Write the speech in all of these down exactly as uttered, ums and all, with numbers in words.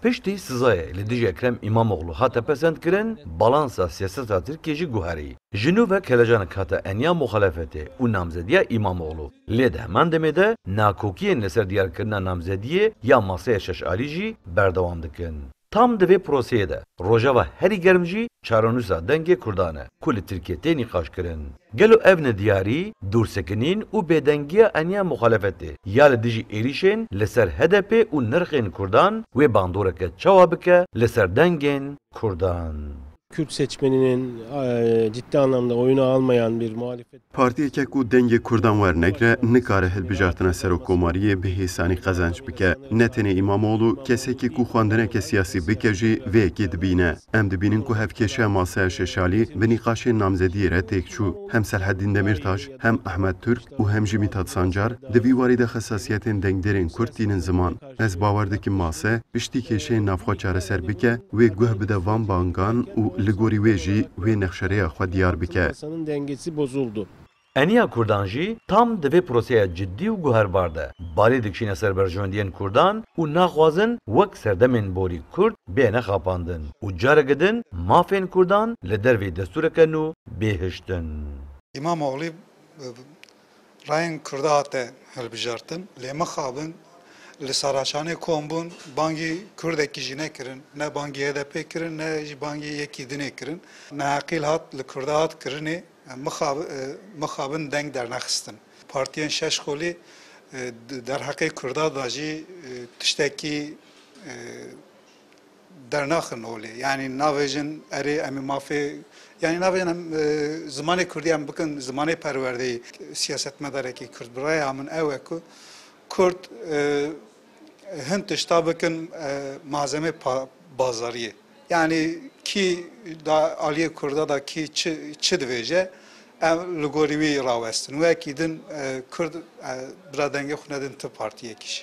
Piştî sizayê li dijî Ekrem Îmamoğlu hate pesendkirin, balansa siyaseta Tirkiyê jî guherî. Ji nû ve kelecanek hate eniya muxalefetê û namzediya Îmamoğlu. Lê di heman demê de nakokiyên li ser diyarkirina namzediyê ya Masaya Şeş Alî jî berdewam dikin. Tam di vê proseyê de rojeva herî germ jî çarenûsa dengê Kurdan e, ku li Tirkiyê tê nîqaşkirin. Gelo ev nediyarî, dûrsekinîn û bêdengiya eniya muxalefetê ya li dijî êrîşên li ser H D P û nirxên Kurdan wê bandoreke çawa bike li ser dengên Kurdan? Kürt seçmeninin, e, ciddi anlamda oyunu almayan bir muhalefet. Partiyeke ku dengê Kurdan wernegre, nikare hilbijartina serokkomariyê bi hêsanî qezenc bike. Ne tenê Îmamoğlu, kesekî ku xwendineke siyasî bike jî vê yekê dibîne. Em dibînin ku hevkêşeya Masaya Şeşalî bi nîqaşên namzediyê re têk çû. Hem Selheddîn Demîrtaş, hem Ehmed Türk û hem jî Mithat Sancar di vî warî de xesasiyetên dengdêrên Kurd tînin ziman. Ez bawer dikim Mase piştî kêşeyên navxwe çareser bike, wê guh bide van bangan û li gorî wê jî wê nexşereya xwe diyar bike. Masanın dengesi bozuldu. Eniya Kurdan jî tam di vê proseya cidî û guherbar de balê dikişîne ser berjewendiyên Kurdan û naxwazin wek serdemên borî Kurd bêne xapandin û careke din mafên Kurdan li dervê destûreke nû bê hiştin. Îmamoğlî, e, rayên Kurda hate hilbijartin, lê mixabin li Saraçanê kom bûn, bangî Kurdekî jî nekirin, ne bangî H D P kirin, ne jî bangî yekî dinê kirin. Neheqîl hat li Kurda hat kirinê, e, mixab-, e, mixabin deng dernexistin. Partiyên şeş xolî, e, di derheqê Kurda da jî, e, tiştekî, e, dernaxin holê. Yanî navêjin erê em ê mafê, yanî navêjin em, e, zimanê Kurdî em bikin zimanê perwerdeyî. Siyasetmedarekî Kurd bi raya min ew e ku Kurd, e, hin tişta bikin, e, malzeme pa-, bazariyê. Yanî kî da aliyê Kurda da kî çi, çi divêje, em li gorî wî rawestin. Wekî din, e, Kurd, e, bira dengê xwe nedin ti partiyekî jî.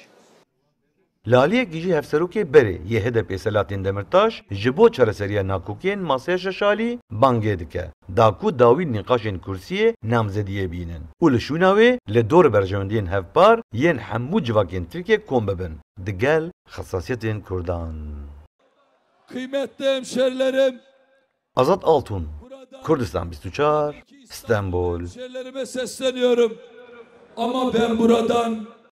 Li aliyekî jî hevserokê berê yê H D P Selahattin Demirtaş ji bo çareseriya nakokiyên Masaya Şeşalî bangê dike, da ku dawî nîqaşên kursiyê namzediyê bînin û li şûna wê li dor berjewendiyên hevpar yên hemû civakên Tirkiyê kom bibin, digel xesasiyetên Kurdan. Kıymetli hemşerilerim, Azad Altun, Kurdistan bîst û çar, Stenbol. Hemşerilerime sesleniyorum. Ama ben buradan